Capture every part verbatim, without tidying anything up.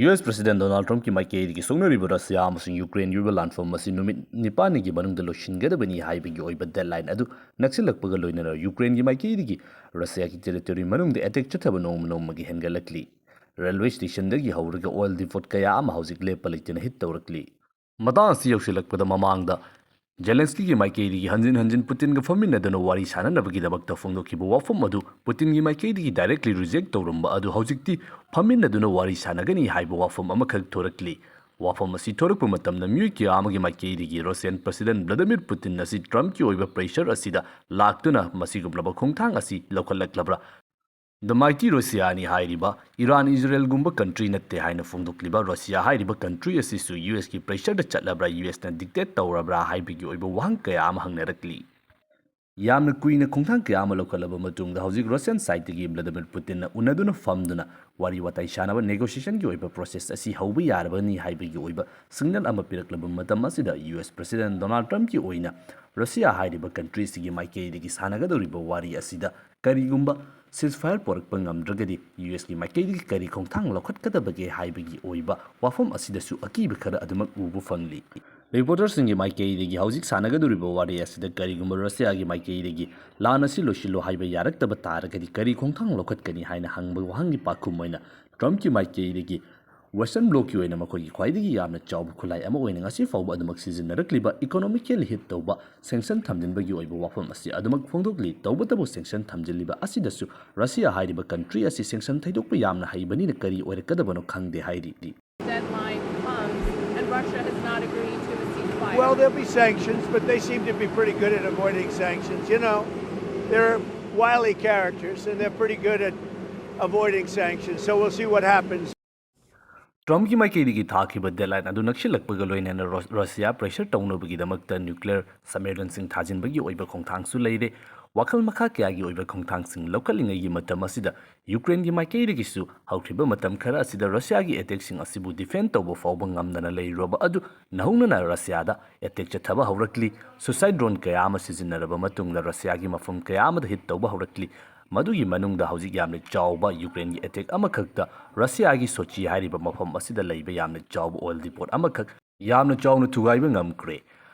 U S president Donald ꯇ꯭ꯔꯝꯞꯀꯤ ꯃꯥꯏꯀꯩꯗꯒꯤ ꯁꯣꯛꯅꯔꯤꯕ Russia ꯑꯃꯁꯨꯡ ꯌꯨꯀ꯭ꯔꯦꯟꯒꯤ ꯑꯣꯏꯕ ꯂꯥꯟꯐꯝ ꯑꯁꯤ ꯅꯨꯃꯤꯠ ꯅꯤꯄꯥꯟꯒꯤ ꯃꯅꯨꯡꯗ ꯂꯣꯏꯁꯤꯟꯒꯗꯕꯅꯤ ꯍꯥꯏꯕꯒꯤ ꯑꯣꯏꯕ ꯗꯦꯗꯂꯥꯏꯟ ꯑꯗꯨ ꯅꯛꯁꯤꯜꯂꯛꯄꯒ ꯂꯣꯏꯅꯅ ꯌꯨꯀ꯭ꯔꯦꯟꯒꯤ ꯃꯥꯏꯀꯩꯗꯒꯤ ꯔꯁꯤꯌꯥꯒꯤ ꯇꯦꯔꯤꯇꯣꯔꯤ ꯃꯅꯨꯡꯗ ꯑꯦꯇꯦꯛ ꯆꯠꯊꯕ ꯅꯣꯡꯃ ꯅꯣꯡꯃꯒꯤ ꯍꯦꯟꯒꯠꯂꯛꯂꯤ꯫ ꯔꯦꯜꯋꯦ ꯁ꯭ꯇꯦꯁꯟꯗꯒꯤ ꯍꯧꯔꯒ ꯑꯣꯏꯜ ꯗꯤꯄꯣꯠ ꯀꯌꯥ ꯑꯃ ꯍꯧꯖꯤꯛ ꯂꯦꯞꯄ ꯂꯩꯇꯅ ꯍꯤꯠ ꯇꯧꯔꯛꯂꯤ꯫ ꯃꯇꯥꯡ ꯑꯁꯤ ꯌꯧꯁꯤꯜꯂꯛꯄꯗ ꯃꯃꯥꯡꯗ ꯖꯦꯂꯦꯟꯁꯀꯤꯒꯤ ꯃꯥꯏꯀꯩꯗꯒꯤ ꯍꯟꯖꯤꯟ ꯍꯟꯖꯤꯟ ꯄꯨꯇꯤꯟꯒ ꯐꯝꯃꯤꯟꯅꯗꯨꯅ ꯋꯥꯔꯤ ꯁꯥꯅꯅꯕꯒꯤꯗꯃꯛꯇ ꯐꯣꯡꯗꯣꯛꯈꯤꯕ ꯋꯥꯐꯝ ꯑꯗꯨ ꯄꯨꯇꯤꯟꯒꯤ ꯃꯥꯏꯀꯩꯗꯒꯤ ꯗꯥꯏꯔꯦꯛꯂꯤ ꯔꯤꯖꯦꯛ ꯇꯧꯔꯝꯕ ꯑꯗꯨ ꯍꯧꯖꯤꯛꯇꯤ ꯐꯝꯃꯤꯟꯅꯗꯨꯅ ꯋꯥꯔꯤ ꯁꯥꯅꯒꯅꯤ ꯍꯥꯏꯕ ꯋꯥꯐꯝ ꯑꯃꯈꯛ ꯊꯣꯔꯛꯂꯤ꯫ ꯋꯥꯐꯝ ꯑꯁꯤ ꯊꯣꯔꯛꯄ ꯃꯇꯝꯗ ꯃꯤꯑꯣꯏ ꯀꯌꯥ ꯑꯃꯒꯤ ꯃꯥꯏꯀꯩꯗꯒꯤ ꯔꯁꯤꯌꯥꯟ ꯄ꯭ꯔꯁꯤꯗꯦꯟ ꯚ꯭ꯂꯥꯗꯤꯃꯤꯔ ꯄꯨꯇꯤꯟ ꯑꯁꯤ ꯇ꯭ꯔꯝꯞꯀꯤ ꯑꯣꯏꯕ ꯄ꯭ꯔꯦꯁꯔ ꯑꯁꯤꯗ ꯂꯥꯛꯇꯨꯅ ꯃꯁꯤꯒꯨꯝꯂꯕ ꯈꯣꯡꯊꯥꯡ ꯑꯁꯤ ꯂꯧꯈꯠꯂꯛꯂꯕ꯭ꯔꯥ? ꯗ ꯃꯥꯏꯇꯤ ꯔꯁꯤꯌꯥꯅꯤ ꯍꯥꯏꯔꯤꯕ ꯏꯔꯥꯟ ꯏꯖꯔꯦꯜꯒꯨꯝꯕ ꯀꯟꯇ꯭ꯔꯤ ꯅꯠꯇꯦ ꯍꯥꯏꯅ ꯐꯣꯡꯗꯣꯛꯂꯤꯕ ꯔꯁꯤꯌꯥ ꯍꯥꯏꯔꯤꯕ ꯀꯟꯇ꯭ꯔꯤ ꯑꯁꯤꯁꯨ ꯌꯨ ꯑꯦꯁꯀꯤ ꯄ꯭ꯔꯦꯁꯔꯗ ꯆꯠꯂꯕ꯭ꯔꯥ, ꯌꯨ ꯑꯦꯁꯅ ꯗꯤꯛꯇꯦꯠ ꯇꯧꯔꯕ꯭ꯔꯥ ꯍꯥꯏꯕꯒꯤ ꯑꯣꯏꯕ ꯋꯥꯍꯪ ꯀꯌꯥ ꯑꯃ ꯍꯪꯅꯔꯛꯂꯤ꯫ ꯌꯥꯝꯅ ꯀꯨꯏꯅ ꯈꯣꯡꯊꯥꯡ ꯀꯌꯥ ꯑꯃ ꯂꯧꯈꯠꯂꯕ ꯃꯇꯨꯡꯗ ꯍꯧꯖꯤꯛ ꯔꯁꯤꯌꯥꯟ ꯁꯥꯏꯠꯇꯒꯤ ꯚ꯭ꯂꯥꯗꯤꯃꯤꯔ ꯄꯨꯇꯤꯟꯅ ꯎꯅꯗꯨꯅ ꯐꯝꯗꯨꯅ ꯋꯥꯔꯤ ꯋꯥꯇꯥꯏ ꯁꯥꯅꯕ ꯅꯦꯒꯣꯁꯤꯌꯦꯁꯟꯒꯤ ꯑꯣꯏꯕ ꯄ꯭ꯔꯣꯁꯦꯁ ꯑꯁꯤ ꯍꯧꯕ ꯌꯥꯔꯕꯅꯤ ꯍꯥꯏꯕꯒꯤ ꯑꯣꯏꯕ ꯁꯤꯒꯅꯦꯜ ꯑꯃ ꯄꯤꯔꯛꯂꯕ ꯃꯇꯝ ꯑꯁꯤꯗ ꯌꯨ ꯑꯦꯁ ꯄ꯭ꯔꯁꯤꯗꯦꯟ ꯗꯣꯅꯥꯜꯗ ꯇ꯭ꯔꯝꯞꯀꯤ ꯑꯣꯏꯅ ꯔꯁꯤꯌꯥ ꯍꯥꯏꯔꯤꯕ ꯀꯟꯇ꯭ꯔꯤ ꯑꯁꯤꯒꯤ ꯃꯥꯏꯀꯩꯗꯒꯤ ꯁꯥꯟꯅꯒꯗꯧꯔꯤꯕ ꯋꯥꯔꯤ ꯑꯁꯤꯗ ꯀꯔꯤꯒꯨꯝꯕ ꯁꯤꯖꯐꯥꯌꯔ ꯄꯣꯔꯛꯄ ꯉꯝꯗ꯭ꯔꯒꯗꯤ ꯌꯨ ꯑꯦꯁꯀꯤ ꯃꯥꯏꯀꯩꯗꯒꯤ ꯀꯔꯤ ꯈꯣꯡꯊꯥꯡ ꯂꯧꯈꯠꯀꯗꯕꯒꯦ ꯍꯥꯏꯕꯒꯤ ꯑꯣꯏꯕ ꯋꯥꯐꯝ ꯑꯁꯤꯗꯁꯨ ꯑꯀꯤꯕ ꯈꯔ ꯑꯗꯨꯃꯛ ꯎꯕ ꯐꯪꯂꯤ꯫ ꯔꯤꯄꯣꯔꯇꯔꯁꯤꯡꯒꯤ ꯃꯥꯏꯀꯩꯗꯒꯤ ꯍꯧꯖꯤꯛ ꯁꯥꯟꯅꯒꯗꯧꯔꯤꯕ ꯋꯥꯔꯤ ꯑꯁꯤꯗ ꯀꯔꯤꯒꯨꯝꯕ ꯔꯁꯤꯌꯥꯒꯤ ꯃꯥꯏꯀꯩꯗꯒꯤ ꯂꯥꯟ ꯑꯁꯤ ꯂꯣꯏꯁꯤꯜꯂꯣ ꯍꯥꯏꯕ ꯌꯥꯔꯛꯇꯕ ꯇꯥꯔꯒꯗꯤ ꯀꯔꯤ ꯈꯣꯡꯊꯥꯡ ꯂꯧꯈꯠꯀꯅꯤ ꯍꯥꯏꯅ ꯍꯪꯕ ꯋꯥꯍꯪꯒꯤ ꯄꯥꯎꯈꯨꯝ ꯑꯣꯏꯅ ꯇ꯭ꯔꯝꯞꯀꯤ ꯃꯥꯏꯀꯩꯗꯒꯤ ꯋꯦꯁꯇꯔꯟ ꯕ꯭ꯂꯣꯛꯀꯤ ꯑꯣꯏꯅ ꯃꯈꯣꯏꯒꯤ ꯈ꯭ꯋꯥꯏꯗꯒꯤ ꯌꯥꯝꯅ ꯆꯥꯎꯕ ꯈꯨꯠꯂꯥꯏ ꯑꯃ ꯑꯣꯏꯅ ꯉꯁꯤ ꯐꯥꯎꯕ ꯑꯗꯨꯃꯛ ꯁꯤꯖꯤꯟꯅꯔꯛꯂꯤꯕ ꯏꯀꯣꯅꯣꯃꯤꯀꯦꯜ ꯍꯤꯠ ꯇꯧꯕ ꯁꯦꯡꯁꯟ ꯊꯝꯖꯤꯟꯕꯒꯤ ꯑꯣꯏꯕ ꯋꯥꯐꯝ ꯑꯁꯤ ꯑꯗꯨꯃꯛ ꯐꯣꯡꯗꯣꯛꯂꯤ꯫ ꯇꯧꯕꯇꯕꯨ ꯁꯦꯡꯁꯟ ꯊꯝꯖꯤꯜꯂꯤꯕ ꯑꯁꯤꯗꯁꯨ ꯔꯁꯤꯌꯥ ꯍꯥꯏꯔꯤꯕ ꯀꯟꯇ꯭ꯔꯤ ꯑꯁꯤ ꯁꯦꯡꯁꯟ ꯊꯩꯗꯣꯛꯄ ꯌꯥꯝꯅ ꯍꯩꯕꯅꯤꯅ ꯀꯔꯤ ꯑꯣꯏꯔꯛꯀꯗꯕꯅꯣ ꯈꯪꯗꯦ ꯍꯥꯏꯔꯤ꯫ Deadline comes and Russia has not agreed to a ceasefire. Well, there'll be sanctions, but they seem to be pretty good at avoiding sanctions. You know, they're wily characters, and they're pretty good at avoiding sanctions. So we'll see what happens. ꯇ꯭ꯔꯝꯞꯀꯤ ꯃꯥꯏꯀꯩꯗꯒꯤ ꯊꯥꯈꯤꯕ deadline ꯑꯗꯨ ꯅꯛꯁꯤꯜꯂꯛꯄꯒ ꯂꯣꯏꯅꯅ Russia pressure ꯇꯧꯅꯕꯒꯤꯗꯃꯛꯇ nuclear ꯁꯕꯃꯦꯔꯤꯟꯁꯤꯡ ꯊꯥꯖꯤꯟꯕꯒꯤ ꯑꯣꯏꯕ ꯈꯣꯡꯊꯥꯡꯁꯨ ꯂꯩꯔꯦ꯫ ꯋꯥꯈꯜ ꯃꯈꯥ ꯀꯌꯥꯒꯤ ꯑꯣꯏꯕ ꯈꯣꯡꯊꯥꯡꯁꯤꯡ ꯂꯧꯈꯠꯂꯤꯉꯩꯒꯤ ꯃꯇꯝ ꯑꯁꯤꯗ ꯌꯨꯀ꯭ꯔꯦꯟꯒꯤ ꯃꯥꯏꯀꯩꯗꯒꯤꯁꯨ ꯍꯧꯈꯤꯕ ꯃꯇꯝ ꯈꯔ ꯑꯁꯤꯗ ꯔꯁꯤꯌꯥꯒꯤ ꯑꯦꯇꯦꯛꯁꯤꯡ ꯑꯁꯤꯕꯨ ꯗꯤꯐꯦꯟ ꯇꯧꯕ ꯐꯥꯎꯕ ꯉꯝꯗꯅ ꯂꯩꯔꯨꯔꯕ ꯑꯗꯨ ꯅꯧꯍꯧꯅꯅ ꯔꯁꯤꯌꯥꯗ ꯑꯦꯇꯦꯛ ꯆꯠꯊꯕ ꯍꯧꯔꯛꯂꯤ꯫ ꯁꯨꯁꯥꯏꯠ ꯗ꯭ꯔꯣꯟ ꯀꯌꯥ ꯑꯃ ꯁꯤꯖꯤꯟꯅꯔꯕ ꯃꯇꯨꯡꯗ ꯔꯁꯤꯌꯥꯒꯤ ꯃꯐꯝ ꯀꯌꯥ ꯑꯃꯗ ꯍꯤꯠ ꯇꯧꯕ ꯍꯧꯔꯛꯂꯤ꯫ ꯃꯗꯨꯒꯤ ꯃꯅꯨꯡꯗ ꯍꯧꯖꯤꯛ ꯌꯥꯝꯅ ꯆꯥꯎꯕ ꯌꯨꯀ꯭ꯔꯦꯟꯒꯤ ꯑꯦꯇꯦꯛ ꯑꯃꯈꯛꯇ ꯔꯁꯤꯌꯥꯒꯤ ꯁꯣꯆꯤ ꯍꯥꯏꯔꯤꯕ ꯃꯐꯝ ꯑꯁꯤꯗ ꯂꯩꯕ ꯌꯥꯝꯅ ꯆꯥꯎꯕ ꯑꯣꯏꯜ ꯗꯤꯄꯣꯠ ꯑꯃꯈꯛ ꯌꯥꯝꯅ ꯆꯥꯎꯅ ꯊꯨꯒꯥꯏꯕ ꯉꯝꯈ꯭ꯔꯦ꯫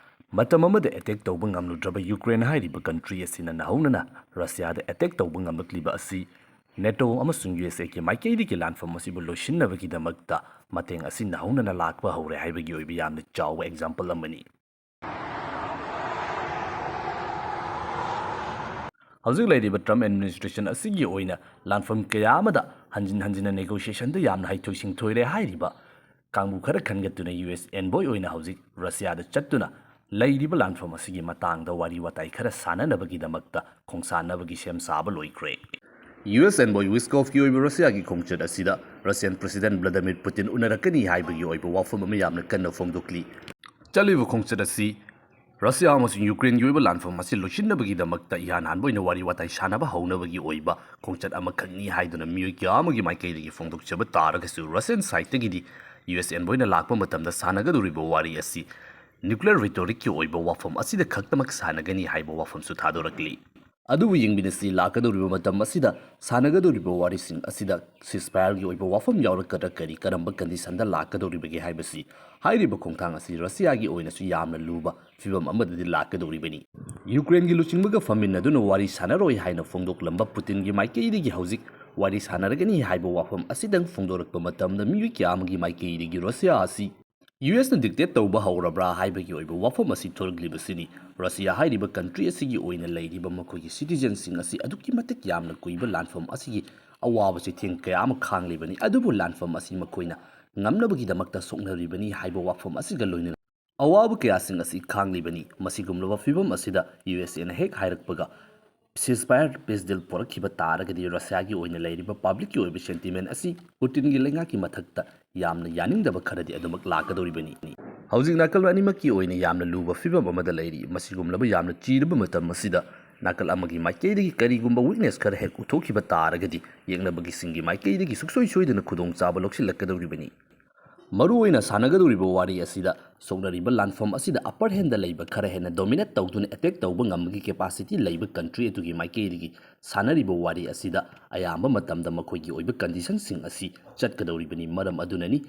ꯃꯇꯝ ꯑꯃꯗ ꯑꯦꯇꯦꯛ ꯇꯧꯕ ꯉꯝꯂꯨꯗ꯭ꯔꯕ ꯌꯨꯀ꯭ꯔꯦꯟ ꯍꯥꯏꯔꯤꯕ ꯀꯟꯇ꯭ꯔꯤ ꯑꯁꯤꯅ ꯅꯧꯍꯧꯅꯅ ꯔꯁꯤꯌꯥꯗ ꯑꯦꯇꯦꯛ ꯇꯧꯕ ꯉꯝꯂꯛꯂꯤꯕ ꯑꯁꯤ ꯅꯦꯇꯣ ꯑꯃꯁꯨꯡ ꯌꯨ ꯑꯦꯁ ꯑꯦꯒꯤ ꯃꯥꯏꯀꯩꯗꯒꯤ ꯂꯥꯟꯐꯝ ꯑꯁꯤꯕꯨ ꯂꯣꯏꯁꯤꯟꯅꯕꯒꯤꯗꯃꯛꯇ ꯃꯇꯦꯡ ꯑꯁꯤ ꯅꯧꯍꯧꯅꯅ ꯂꯥꯛꯄ ꯍꯧꯔꯦ ꯍꯥꯏꯕꯒꯤ ꯑꯣꯏꯕ ꯌꯥꯝꯅ ꯆꯥꯎꯕ ꯑꯦꯛꯖꯥꯝꯄꯜ ꯑꯃꯅꯤ꯫ ꯍꯧꯖꯤꯛ ꯂꯩꯔꯤꯕ ꯇ꯭ꯔꯝꯞ ꯑꯦꯗꯃꯤꯅꯤꯁꯇ꯭ꯔꯦꯁꯟ ꯑꯁꯤꯒꯤ ꯑꯣꯏꯅ ꯂꯥꯟꯐꯝ ꯀꯌꯥ ꯑꯃꯗ ꯍꯟꯖꯤꯟ ꯍꯟꯖꯤꯟꯅ ꯅꯦꯒꯣꯁꯤꯌꯦꯁꯟꯗ ꯌꯥꯝꯅ ꯍꯩꯊꯣꯏ ꯁꯤꯡꯊꯣꯏꯔꯦ ꯍꯥꯏꯔꯤꯕ ꯀꯥꯡꯕꯨ ꯈꯔ ꯈꯟꯒꯠꯇꯨꯅ ꯌꯨ ꯑꯦꯁ ꯑꯦꯟꯕꯣꯏ ꯑꯣꯏꯅ ꯍꯧꯖꯤꯛ ꯔꯁꯤꯌꯥꯗ ꯆꯠꯇꯨꯅ ꯂꯩꯔꯤꯕ ꯂꯥꯟꯐꯝ ꯑꯁꯤꯒꯤ ꯃꯇꯥꯡꯗ ꯋꯥꯔꯤ ꯋꯥꯇꯥꯏ ꯈꯔ ꯁꯥꯟꯅꯅꯕꯒꯤꯗꯃꯛꯇ ꯈꯣꯡꯁꯥꯟꯅꯕꯒꯤ ꯁꯦꯝ ꯁꯥꯕ ꯂꯣꯏꯈ꯭ꯔꯦ꯫ ꯌꯨ ꯑꯦꯁ ꯑꯦꯟꯕꯣꯏ ꯋꯤꯁꯀꯣꯐꯀꯤ ꯑꯣꯏꯕ ꯔꯁꯤꯌꯥꯒꯤ ꯈꯣꯡꯆꯠ ꯑꯁꯤꯗ ꯔꯁꯤꯌꯥꯟ ꯄ꯭ꯔꯁꯤꯗꯦꯟ ꯚ꯭ꯂꯥꯗꯤꯃꯤꯔ ꯄꯨꯇꯤꯟ ꯎꯅꯔꯛꯀꯅꯤ ꯍꯥꯏꯕꯒꯤ ꯑꯣꯏꯕ ꯋꯥꯐꯝ ꯑꯃ ꯌꯥꯝꯅ ꯀꯟꯅ ꯐꯣꯡꯗꯣꯛꯂꯤ꯫ ꯆꯠꯂꯤꯕ ꯈꯣꯡꯆꯠ ꯑꯁꯤ ꯔꯁꯤꯌꯥ ꯑꯃꯁꯨꯡ ꯌꯨꯀ꯭ꯔꯦꯟꯒꯤ ꯑꯣꯏꯕ ꯂꯥꯟꯐꯝ ꯑꯁꯤ ꯂꯣꯏꯁꯤꯟꯅꯕꯒꯤꯗꯃꯛꯇ ꯏꯍꯥꯟ ꯍꯥꯟꯕ ꯑꯣꯏꯅ ꯋꯥꯔꯤ ꯋꯥꯇꯥꯏ ꯁꯥꯟꯅꯕ ꯍꯧꯅꯕꯒꯤ ꯑꯣꯏꯕ ꯈꯣꯡꯆꯠ ꯑꯃꯈꯛꯅꯤ ꯍꯥꯏꯗꯨꯅ ꯃꯤꯑꯣꯏ ꯀꯌꯥ ꯑꯃꯒꯤ ꯃꯥꯏꯀꯩꯗꯒꯤ ꯐꯣꯡꯗꯣꯛꯆꯕ ꯇꯥꯔꯒꯁꯨ, ꯔꯁꯤꯌꯟ ꯁꯥꯏꯠꯇꯒꯤꯗꯤ ꯌꯨ ꯑꯦꯁ ꯑꯦꯟꯕꯣꯏꯅ ꯂꯥꯛꯄ ꯃꯇꯝꯗ ꯁꯥꯟꯅꯒꯗꯧꯔꯤꯕ ꯋꯥꯔꯤ ꯑꯁꯤ ꯅ꯭ꯌꯨꯀ꯭ꯂꯤꯌꯔ ꯔꯤꯇꯣꯔꯤꯛꯀꯤ ꯑꯣꯏꯕ ꯋꯥꯐꯝ ꯑꯁꯤꯗ ꯈꯛꯇꯃꯛ ꯁꯥꯟꯅꯒꯅꯤ ꯍꯥꯏꯕ ꯋꯥꯐꯝꯁꯨ ꯊꯥꯗꯣꯔꯛꯂꯤ꯫ ꯑꯗꯨꯕꯨ ꯌꯦꯡꯃꯤꯟꯅꯁꯤ, ꯂꯥꯛꯀꯗꯧꯔꯤꯕ ꯃꯇꯝ ꯑꯁꯤꯗ ꯁꯥꯟꯅꯒꯗꯧꯔꯤꯕ ꯋꯥꯔꯤꯁꯤꯡ ꯑꯁꯤꯗ ceasefire ꯒꯤ ꯑꯣꯏꯕ ꯋꯥꯐꯝ ꯌꯥꯎꯔꯛꯀꯗ꯭ꯔꯥ, ꯀꯔꯤ ꯀꯔꯝꯕ condition ꯗ ꯂꯥꯛꯀꯗꯧꯔꯤꯕꯒꯦ ꯍꯥꯏꯕꯁꯤ꯫ ꯍꯥꯏꯔꯤꯕ ꯈꯣꯡꯊꯥꯡ ꯑꯁꯤ ꯔꯁꯤꯌꯥꯒꯤ ꯑꯣꯏꯅꯁꯨ ꯌꯥꯝꯅ ꯂꯨꯕ ꯐꯤꯕꯝ ꯑꯃꯗꯗꯤ ꯂꯥꯛꯀꯗꯧꯔꯤꯕꯅꯤ꯫ ꯌꯨꯀ꯭ꯔꯦꯟꯒꯤ ꯂꯨꯆꯤꯡꯕꯒ ꯐꯝꯃꯤꯟꯅꯗꯨꯅ ꯋꯥꯔꯤ ꯁꯥꯟꯅꯔꯣꯏ ꯍꯥꯏꯅ ꯐꯣꯡꯗꯣꯛꯂꯝꯕ ꯄꯨꯇꯤꯟꯒꯤ ꯃꯥꯏꯀꯩꯗꯒꯤ ꯍꯧꯖꯤꯛ ꯋꯥꯔꯤ ꯁꯥꯟꯅꯔꯒꯅꯤ ꯍꯥꯏꯕ ꯋꯥꯐꯝ ꯑꯁꯤꯗꯪ ꯐꯣꯡꯗꯣꯔꯛꯄ ꯃꯇꯝꯗ, ꯃꯤꯑꯣꯏ ꯀꯌꯥ ꯑꯃꯒꯤ ꯃꯥꯏꯀꯩꯗꯒꯤ ꯔꯁꯤꯌꯥ ꯑꯁꯤ ꯌꯨ ꯑꯦꯁꯅ dictate ꯇꯧꯕ ꯍꯧꯔꯕ꯭ꯔꯥ ꯍꯥꯏꯕꯒꯤ ꯑꯣꯏꯕ ꯋꯥꯐꯝ ꯑꯁꯤ ꯊꯣꯔꯛꯂꯤꯕꯁꯤꯅꯤ꯫ ꯔꯁꯤꯌꯥ ꯍꯥꯏꯔꯤꯕ country ꯑꯁꯤꯒꯤ ꯑꯣꯏꯅ ꯂꯩꯔꯤꯕ ꯃꯈꯣꯏꯒꯤ citizen ꯁꯤꯡ ꯑꯁꯤ ꯑꯗꯨꯛꯀꯤ ꯃꯇꯤꯛ ꯌꯥꯝꯅ ꯀꯨꯏꯕ ꯂꯥꯟꯐꯝ ꯑꯁꯤꯒꯤ ꯑꯋꯥꯕ ꯆꯩꯊꯦꯡ ꯀꯌꯥ ꯑꯃ ꯈꯥꯡꯂꯤꯕꯅꯤ꯫ ꯑꯗꯨꯕꯨ ꯂꯥꯟꯐꯝ ꯑꯁꯤ ꯃꯈꯣꯏꯅ ꯉꯝꯅꯕꯒꯤꯗꯃꯛꯇ ꯁꯣꯛꯅꯔꯤꯕꯅꯤ ꯍꯥꯏꯕ ꯋꯥꯐꯝ ꯑꯁꯤꯒ ꯂꯣꯏꯅꯅ ꯑꯋꯥꯕ ꯀꯌꯥꯁꯤꯡ ꯑꯁꯤ ꯈꯥꯡꯂꯤꯕꯅꯤ꯫ ꯃꯁꯤꯒꯨꯝꯂꯕ ꯐꯤꯕꯝ ꯑꯁꯤꯗ ꯌꯨ ꯑꯦꯁ ꯑꯦꯅ ꯍꯦꯛ ꯍꯥꯏꯔꯛꯄꯒ ceasefire, peace deal ꯄꯨꯔꯛꯈꯤꯕ ꯇꯥꯔꯒꯗꯤ ꯔꯁꯤꯌꯥꯒꯤ ꯑꯣꯏꯅ ꯂꯩꯔꯤꯕ public ꯀꯤ ꯑꯣꯏꯕ sentiment ꯑꯁꯤ ꯄꯨꯇꯤꯟꯒꯤ ꯂꯩꯉꯥꯛꯀꯤ ꯃꯊꯛꯇ ꯌꯥꯝꯅ ꯌꯥꯅꯤꯡꯗꯕ ꯈꯔꯗꯤ ꯑꯗꯨꯃꯛ ꯂꯥꯛꯀꯗꯧꯔꯤꯕꯅꯤ꯫ ꯍꯧꯖꯤꯛ ꯅꯥꯀꯜ ꯑꯅꯤꯃꯛꯀꯤ ꯑꯣꯏꯅ ꯌꯥꯝꯅ ꯂꯨꯕ ꯐꯤꯕꯝ ꯑꯃꯗ ꯂꯩꯔꯤ꯫ ꯃꯁꯤꯒꯨꯝꯂꯕ ꯌꯥꯝꯅ ꯆꯤꯔꯕ ꯃꯇꯝ ꯑꯁꯤꯗ ꯅꯥꯀꯜ ꯑꯃꯒꯤ ꯃꯥꯏꯀꯩꯗꯒꯤ ꯀꯔꯤꯒꯨꯝꯕ weakness ꯈꯔ ꯍꯦꯛ ꯎꯠꯊꯣꯛꯈꯤꯕ ꯇꯥꯔꯒꯗꯤ ꯌꯦꯛꯅꯕꯒꯤꯁꯤꯡꯒꯤ ꯃꯥꯏꯀꯩꯗꯒꯤ ꯁꯨꯡꯁꯣꯏ ꯁꯣꯏꯗꯅ ꯈꯨꯗꯣꯡꯆꯥꯕ ꯂꯧꯁꯤꯜꯂꯛꯀꯗꯧꯔꯤꯕꯅꯤ꯫ ꯃꯔꯨꯑꯣꯏꯅ ꯁꯥꯟꯅꯒꯗꯧꯔꯤꯕ ꯋꯥꯔꯤ ꯑꯁꯤꯗ ꯁꯣꯛꯅꯔꯤꯕ ꯂꯥꯟꯐꯝ ꯑꯁꯤꯗ upper hand ꯂꯩꯕ ꯈꯔ ꯍꯦꯟꯅ dominate ꯇꯧꯗꯨꯅ attack ꯇꯧꯕ ꯉꯝꯕꯒꯤ capacity ꯂꯩꯕ country ꯑꯗꯨꯒꯤ ꯃꯥꯏꯀꯩꯗꯒꯤ ꯁꯥꯟꯅꯔꯤꯕ ꯋꯥꯔꯤ ꯑꯁꯤꯗ ꯑꯌꯥꯝꯕ ꯃꯇꯝꯗ ꯃꯈꯣꯏꯒꯤ ꯑꯣꯏꯕ conditionꯁꯤꯡ ꯑꯁꯤ ꯆꯠꯀꯗꯧꯔꯤꯕꯅꯤ꯫ ꯃꯔꯝ ꯑꯗꯨꯅꯅꯤ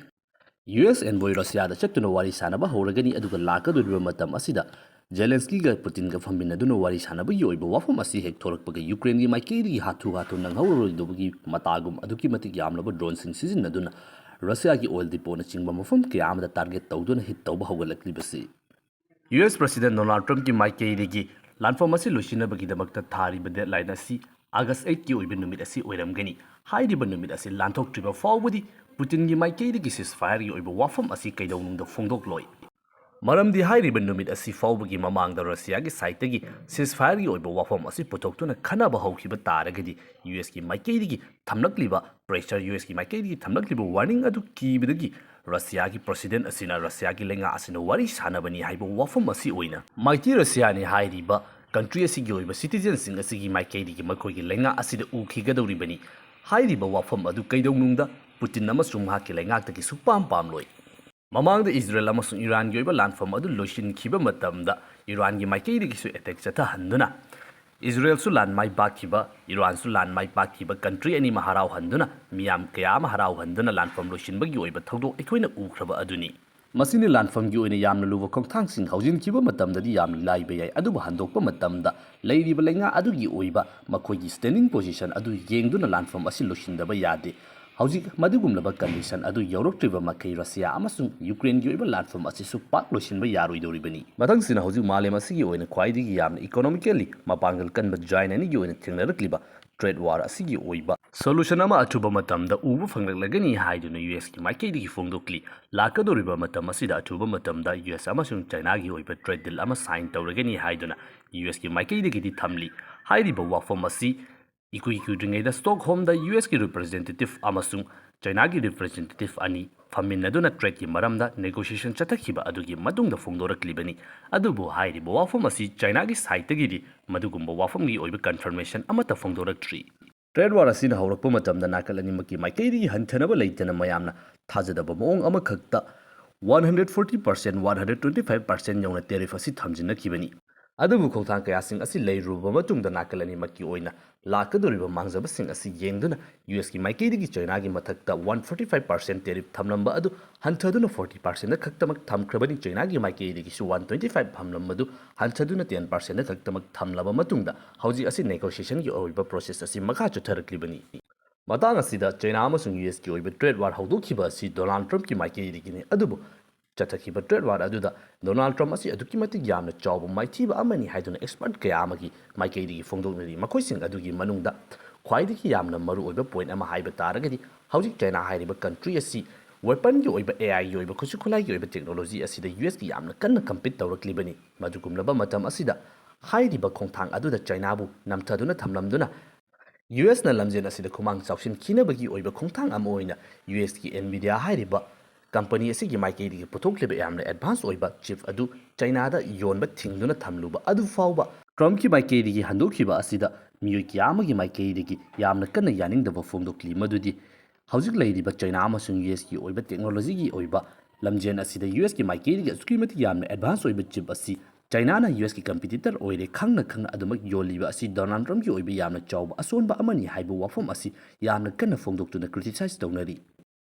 U S envoy Russiaꯗ ꯆꯠꯇꯨꯅ ꯋꯥꯔꯤ ꯁꯥꯟꯅꯕ ꯍꯧꯔꯒꯅꯤ, ꯑꯗꯨꯒ ꯂꯥꯛꯀꯗꯧꯔꯤꯕ ꯃꯇꯝ ꯑꯁꯤꯗ Zelenskyꯒ Putinꯒ ꯐꯝꯃꯤꯟꯅꯗꯨꯅ ꯋꯥꯔꯤ ꯁꯥꯟꯅꯕꯒꯤ ꯑꯣꯏꯕ ꯋꯥꯐꯝ ꯑꯁꯤ ꯍꯦꯛ ꯊꯣꯔꯛꯄꯒ Ukraineꯒꯤ ꯃꯥꯏꯀꯩꯗꯒꯤ ꯍꯥꯊꯨ ꯍꯥꯊꯨ ꯅꯪꯍꯧꯔꯔꯣꯏꯗꯧꯕꯒꯤ ꯃꯇꯥꯒꯨꯝ ꯑꯗꯨꯛꯀꯤ ꯃꯇꯤꯛ ꯌꯥꯝꯂꯕ droneꯁꯤꯡ ꯁꯤꯖꯤꯟꯅꯗꯨꯅ Russiaꯒꯤ oil depotꯅꯆꯤꯡꯕ ꯃꯐꯝ ꯀꯌꯥ ꯑꯃꯗ target ꯇꯧꯗꯨꯅ hit ꯇꯧꯕ ꯍꯧꯒꯠꯂꯛꯂꯤꯕꯁꯤ꯫ U S President Donald Trumpꯀꯤ ꯃꯥꯏꯀꯩꯗꯒꯤ ꯂꯥꯟꯐꯝ ꯑꯁꯤ ꯂꯣꯏꯁꯤꯟꯅꯕꯒꯤꯗꯃꯛꯇ ꯊꯥꯔꯤꯕ deadline ꯑꯁꯤ August eightꯀꯤ ꯑꯣꯏꯕ ꯅꯨꯃꯤꯠ ꯑꯁꯤ ꯑꯣꯏꯔꯝꯒꯅꯤ꯫ ꯍꯥꯏꯔꯤꯕ ꯅꯨꯃꯤꯠ ꯑꯁꯤ ꯂꯥꯟꯊꯣꯛꯇ꯭ꯔꯤꯕ ꯐꯥꯎꯕꯗꯤ Putinꯒꯤ ꯃꯥꯏꯀꯩꯗꯒꯤ ceasefireꯒꯤ ꯑꯣꯏꯕ ꯋꯥꯐꯝ ꯑꯁꯤ ꯀꯩꯗꯧꯅꯨꯡꯗ ꯐꯣꯡꯗꯣꯛꯂꯣꯏ꯫ ꯃꯔꯝꯗꯤ ꯍꯥꯏꯔꯤꯕ ꯅꯨꯃꯤꯠ ꯑꯁꯤ ꯐꯥꯎꯕꯒꯤ ꯃꯃꯥꯡꯗ Russiaꯒꯤ sideꯇꯒꯤ ceasefireꯒꯤ ꯑꯣꯏꯕ ꯋꯥꯐꯝ ꯑꯁꯤ ꯄꯨꯊꯣꯛꯇꯨꯅ ꯈꯟꯅꯕ ꯍꯧꯈꯤꯕ ꯇꯥꯔꯒꯗꯤ U Sꯀꯤ ꯃꯥꯏꯀꯩꯗꯒꯤ ꯊꯝꯂꯛꯂꯤꯕ pressure, U Sꯀꯤ ꯃꯥꯏꯀꯩꯗꯒꯤ ꯊꯝꯂꯛꯂꯤꯕ warning ꯑꯗꯨ ꯀꯤꯕꯗꯒꯤ Russiaꯒꯤ president ꯑꯁꯤꯅ Russiaꯒꯤ ꯂꯩꯉꯥꯛ ꯑꯁꯤꯅ ꯋꯥꯔꯤ ꯁꯥꯟꯅꯕꯅꯤ ꯍꯥꯏꯕ ꯋꯥꯐꯝ ꯑꯁꯤ ꯑꯣꯏꯅ mighty Russiaꯅꯤ ꯍꯥꯏꯔꯤꯕ country ꯑꯁꯤꯒꯤ ꯑꯣꯏꯕ citizenꯁꯤꯡ ꯑꯁꯤꯒꯤ ꯃꯥꯏꯀꯩꯗꯒꯤ ꯃꯈꯣꯏꯒꯤ ꯂꯩꯉꯥꯛ ꯑꯁꯤꯗ ꯎꯈꯤꯒꯗꯧꯔꯤꯕꯅꯤ꯫ ꯍꯥꯏꯔꯤꯕ ꯋꯥꯐꯝ ꯑꯗꯨ ꯀꯩꯗꯧꯅꯨꯡꯗ Putin ꯑꯃꯁꯨꯡ ꯃꯍꯥꯛꯀꯤ ꯂꯩꯉꯥꯛꯇꯒꯤ ꯁꯨꯛꯄꯥꯝ ꯄꯥꯝꯂꯣꯏ꯫ ꯃꯃꯥꯡꯗ Israel ꯑꯃꯁꯨꯡ Iranꯒꯤ ꯑꯣꯏꯕ ꯂꯥꯟꯐꯝ ꯑꯗꯨ ꯂꯣꯏꯁꯤꯟꯈꯤꯕ ꯃꯇꯝꯗ Iranꯒꯤ ꯃꯥꯏꯀꯩꯗꯒꯤꯁꯨ attack ꯆꯠꯊꯍꯟꯗꯨꯅ Israelꯁꯨ ꯂꯥꯟ ꯃꯥꯏ ꯄꯥꯛꯈꯤꯕ, Iranꯁꯨ ꯂꯥꯟ ꯃꯥꯏ ꯄꯥꯛꯈꯤꯕ country ꯑꯅꯤꯃꯛ ꯍꯔꯥꯎꯍꯟꯗꯨꯅ, ꯃꯤꯌꯥꯝ ꯀꯌꯥ ꯑꯃ ꯍꯔꯥꯎꯍꯟꯗꯨꯅ ꯂꯥꯟꯐꯝ ꯂꯣꯏꯁꯤꯟꯕꯒꯤ ꯑꯣꯏꯕ ꯊꯧꯗꯣꯛ ꯑꯩꯈꯣꯏꯅ ꯎꯈ꯭ꯔꯕ ꯑꯗꯨꯅꯤ꯫ ꯃꯁꯤꯅ ꯂꯥꯟꯐꯝꯒꯤ ꯑꯣꯏꯅ ꯌꯥꯝꯅ ꯂꯨꯕ ꯈꯣꯡꯊꯥꯡꯁꯤꯡ ꯍꯧꯖꯤꯟꯈꯤꯕ ꯃꯇꯝꯗꯗꯤ ꯌꯥꯝꯅ ꯂꯥꯏꯕ ꯌꯥꯏ, ꯑꯗꯨꯕꯨ ꯍꯟꯗꯣꯛꯄ ꯃꯇꯝꯗ ꯂꯩꯔꯤꯕ ꯂꯩꯉꯥꯛ ꯑꯗꯨꯒꯤ ꯑꯣꯏꯕ ꯃꯈꯣꯏꯒꯤ standing position ꯑꯗꯨ ꯌꯦꯡꯗꯨꯅ ꯂꯥꯟꯐꯝ ꯑꯁꯤ ꯂꯣꯏꯁꯤꯟꯗꯕ ꯌꯥꯗꯦ꯫ ꯍꯧꯖꯤꯛ ꯃꯗꯨꯒꯨꯝꯂꯕ condition ꯑꯗꯨ ꯌꯧꯔꯛꯇ꯭ꯔꯤꯕ ꯃꯈꯩ Russia ꯑꯃꯁꯨꯡ Ukraineꯒꯤ ꯑꯣꯏꯕ ꯂꯥꯟꯐꯝ ꯑꯁꯤꯁꯨ ꯄꯥꯛ ꯂꯣꯏꯁꯤꯟꯕ ꯌꯥꯔꯣꯏꯗꯧꯔꯤꯕꯅꯤ꯫ ꯃꯊꯪꯁꯤꯅ ꯍꯧꯖꯤꯛ ꯃꯥꯂꯦꯝ ꯑꯁꯤꯒꯤ ꯑꯣꯏꯅ ꯈ꯭ꯋꯥꯏꯗꯒꯤ ꯌꯥꯝꯅ economically ꯃꯄꯥꯡꯒꯜ ꯀꯟꯕ giant ꯑꯅꯤꯒꯤ ꯑꯣꯏꯅ ꯊꯦꯡꯅꯔꯛꯂꯤꯕ trade war ꯑꯁꯤꯒꯤ ꯑꯣꯏꯕ solution ꯑꯃ ꯑꯊꯨꯕ ꯃꯇꯝꯗ ꯎꯕ ꯐꯪꯂꯛꯂꯒꯅꯤ ꯍꯥꯏꯗꯨꯅ U Sꯀꯤ ꯃꯥꯏꯀꯩꯗꯒꯤ ꯐꯣꯡꯗꯣꯛꯂꯤ꯫ ꯂꯥꯛꯀꯗꯧꯔꯤꯕ ꯃꯇꯝ ꯑꯁꯤꯗ ꯑꯊꯨꯕ ꯃꯇꯝꯗ U S ꯑꯃꯁꯨꯡ Chinaꯒꯤ ꯑꯣꯏꯕ trade deal ꯑꯃ sign ꯇꯧꯔꯒꯅꯤ ꯍꯥꯏꯗꯨꯅ U Sꯀꯤ ꯃꯥꯏꯀꯩꯗꯒꯤꯗꯤ ꯊꯝꯂꯤ꯫ ꯍꯥꯏꯔꯤꯕ ꯋꯥꯐꯝ ꯑꯁꯤ ꯏꯀꯨꯏ ꯀꯨꯏꯗ꯭ꯔꯤꯉꯩꯗ Stockholmꯗ U Sꯀꯤ representative ꯑꯃꯁꯨꯡ Chinaꯒꯤ representative ꯑꯅꯤ ꯐꯝꯃꯤꯟꯅꯗꯨꯅ tradeꯀꯤ ꯃꯔꯝꯗ negotiation ꯆꯠꯊꯈꯤꯕ ꯑꯗꯨꯒꯤ ꯃꯇꯨꯡꯗ ꯐꯣꯡꯗꯣꯔꯛꯂꯤꯕꯅꯤ꯫ ꯑꯗꯨꯕꯨ ꯍꯥꯏꯔꯤꯕ ꯋꯥꯐꯝ ꯑꯁꯤ Chinaꯒꯤ sideꯇꯒꯤꯗꯤ ꯃꯗꯨꯒꯨꯝꯕ ꯋꯥꯐꯝꯒꯤ ꯑꯣꯏꯕ confirmation ꯑꯃꯠꯇ ꯐꯣꯡꯗꯣꯔꯛꯇ꯭ꯔꯤ꯫ Trade war ꯑꯁꯤꯅ ꯍꯧꯔꯛꯄ ꯃꯇꯝꯗ ꯅꯥꯀꯜ ꯑꯅꯤꯃꯛꯀꯤ ꯃꯥꯏꯀꯩꯗꯒꯤ ꯍꯟꯊꯅꯕ ꯂꯩꯇꯅ ꯃꯌꯥꯝꯅ ꯊꯥꯖꯗꯕ ꯃꯑꯣꯡ ꯑꯃꯈꯛꯇ one hundred forty percent, one hundred twenty five percent ꯌꯧꯅ tariff ꯑꯁꯤ ꯊꯝꯖꯤꯟꯅꯈꯤꯕꯅꯤ꯫ ꯑꯗꯨꯕꯨ ꯈꯣꯡꯊꯥꯡ ꯀꯌꯥꯁꯤꯡ ꯑꯁꯤ ꯂꯩꯔꯨꯔꯕ ꯃꯇꯨꯡꯗ ꯅꯥꯀꯜ ꯑꯅꯤꯃꯛꯀꯤ ꯑꯣꯏꯅ ꯂꯥꯛꯀꯗꯧꯔꯤꯕ ꯃꯥꯡꯖꯕꯁꯤꯡ ꯑꯁꯤ ꯌꯦꯡꯗꯨꯅ ꯌꯨ ꯑꯦꯁꯀꯤ ꯃꯥꯏꯀꯩꯗꯒꯤ ꯆꯩꯅꯥꯒꯤ ꯃꯊꯛꯇ one forty five percent tariff ꯊꯝꯂꯝꯕ ꯑꯗꯨ ꯍꯟꯊꯗꯨꯅ forty percent ꯈꯛꯇꯃꯛ ꯊꯝꯈ꯭ꯔꯕꯅꯤ꯫ ꯆꯩꯅꯥꯒꯤ ꯃꯥꯏꯀꯩꯗꯒꯤꯁꯨ one twenty five ꯊꯝꯂꯝꯕꯗꯨ ꯍꯟꯊꯗꯨꯅ ten percent ꯈꯛꯇꯃꯛ ꯊꯝꯂꯕ ꯃꯇꯨꯡꯗ ꯍꯧꯖꯤꯛ ꯑꯁꯤ negotiationꯒꯤ ꯑꯣꯏꯕ process ꯑꯁꯤ ꯃꯈꯥ ꯆꯠꯊꯔꯛꯂꯤꯕꯅꯤ꯫ ꯃꯇꯥꯡ ꯑꯁꯤꯗ ꯆꯩꯅꯥ ꯑꯃꯁꯨꯡ ꯌꯨ ꯑꯦꯁꯀꯤ ꯑꯣꯏꯕ trade war ꯍꯧꯗꯣꯛꯈꯤꯕ ꯑꯁꯤ ꯗꯣꯅꯥꯜꯗ ꯇ꯭ꯔꯝꯞꯀꯤ ꯃꯥꯏꯀꯩꯗꯒꯤꯅꯤ꯫ ꯑꯗꯨꯕꯨ ꯆꯠꯊꯈꯤꯕ trade war ꯑꯗꯨꯗ ꯗꯣꯅꯥꯜꯗ ꯇ꯭ꯔꯝꯞ ꯑꯁꯤ ꯑꯗꯨꯛꯀꯤ ꯃꯇꯤꯛ ꯌꯥꯝꯅ ꯆꯥꯎꯕ ꯃꯥꯏꯊꯤꯕ ꯑꯃꯅꯤ ꯍꯥꯏꯗꯨꯅ expert ꯀꯌꯥ ꯑꯃꯒꯤ ꯃꯥꯏꯀꯩꯗꯒꯤ ꯐꯣꯡꯗꯣꯛꯅꯔꯤ꯫ ꯃꯈꯣꯏꯁꯤꯡ ꯑꯗꯨꯒꯤ ꯃꯅꯨꯡꯗ ꯈ꯭ꯋꯥꯏꯗꯒꯤ ꯌꯥꯝꯅ ꯃꯔꯨꯑꯣꯏꯕ point ꯑꯃ ꯍꯥꯏꯕ ꯇꯥꯔꯒꯗꯤ ꯍꯧꯖꯤꯛ ꯆꯩꯅꯥ ꯍꯥꯏꯔꯤꯕ country ꯑꯁꯤ weaponꯒꯤ ꯑꯣꯏꯕ, AIꯒꯤ ꯑꯣꯏꯕ, ꯈꯨꯠꯁꯨ ꯈꯨꯠꯂꯥꯏꯒꯤ ꯑꯣꯏꯕ technology ꯑꯁꯤꯗ ꯌꯨ ꯑꯦꯁꯀꯤ ꯌꯥꯝꯅ ꯀꯟꯅ compete ꯇꯧꯔꯛꯂꯤꯕꯅꯤ꯫ ꯃꯗꯨꯒꯨꯝꯂꯕ ꯃꯇꯝ ꯑꯁꯤꯗ ꯍꯥꯏꯔꯤꯕ ꯈꯣꯡꯊꯥꯡ ꯑꯗꯨꯗ ꯆꯩꯅꯥꯕꯨ ꯅꯝꯊꯗꯨꯅ ꯊꯝꯂꯝꯗꯨꯅ ꯌꯨ ꯑꯦꯁꯅ ꯂꯝꯖꯦꯜ ꯑꯁꯤꯗ ꯈꯨꯃꯥꯡ ꯆꯥꯎꯁꯤꯟꯈꯤꯅꯕꯒꯤ ꯑꯣꯏꯕ ꯈꯣꯡꯊꯥꯡ ꯑꯃ ꯑꯣꯏꯅ ꯌꯨ ꯑꯦꯁꯀꯤ Nvidia ꯍꯥꯏꯔꯤꯕ company ꯑꯁꯤꯒꯤ ꯃꯥꯏꯀꯩꯗꯒꯤ ꯄꯨꯊꯣꯛꯂꯤꯕ ꯌꯥꯝꯅ advance ꯑꯣꯏꯕ chip ꯑꯗꯨ ꯆꯩꯅꯥꯗ ꯌꯣꯟꯕ ꯊꯤꯡꯗꯨꯅ ꯊꯝꯂꯨꯕ ꯑꯗꯨ ꯐꯥꯎꯕ ꯇ꯭ꯔꯝꯞꯀꯤ ꯃꯥꯏꯀꯩꯗꯒꯤ ꯍꯟꯗꯣꯛꯈꯤꯕ ꯑꯁꯤꯗ ꯃꯤꯑꯣꯏ ꯀꯌꯥ ꯑꯃꯒꯤ ꯃꯥꯏꯀꯩꯗꯒꯤ ꯌꯥꯝꯅ ꯀꯟꯅ ꯌꯥꯅꯤꯡꯗꯕ ꯐꯣꯡꯗꯣꯛꯂꯤ꯫ ꯃꯗꯨꯗꯤ ꯍꯧꯖꯤꯛ ꯂꯩꯔꯤꯕ ꯆꯩꯅꯥ ꯑꯃꯁꯨꯡ ꯌꯨ ꯑꯦꯁꯀꯤ ꯑꯣꯏꯕ technologyꯒꯤ ꯑꯣꯏꯕ ꯂꯝꯖꯦꯜ ꯑꯁꯤꯗ ꯌꯨ ꯑꯦꯁꯀꯤ ꯃꯥꯏꯀꯩꯗꯒꯤ ꯑꯁꯨꯛꯀꯤ ꯃꯇꯤꯛ ꯌꯥꯝꯅ advance ꯑꯣꯏꯕ chip ꯑꯁꯤ ꯆꯩꯅꯥꯅ ꯌꯨ ꯑꯦꯁꯀꯤ competitor ꯑꯣꯏꯔꯦ ꯈꯪꯅ ꯈꯪꯅ ꯑꯗꯨꯃꯛ ꯌꯣꯜꯂꯤꯕ ꯑꯁꯤ ꯗꯣꯅꯥꯜꯗ ꯇ꯭ꯔꯝꯞꯀꯤ ꯑꯣꯏꯕ ꯌꯥꯝꯅ ꯆꯥꯎꯕ ꯑꯁꯣꯟꯕ ꯑꯃꯅꯤ ꯍꯥꯏꯕ ꯋꯥꯐꯝ ꯑꯁꯤ ꯌꯥꯝꯅ ꯀꯟꯅ ꯐꯣꯡꯗꯣꯛꯇꯨꯅ criticize ꯇꯧꯅꯔꯤ꯫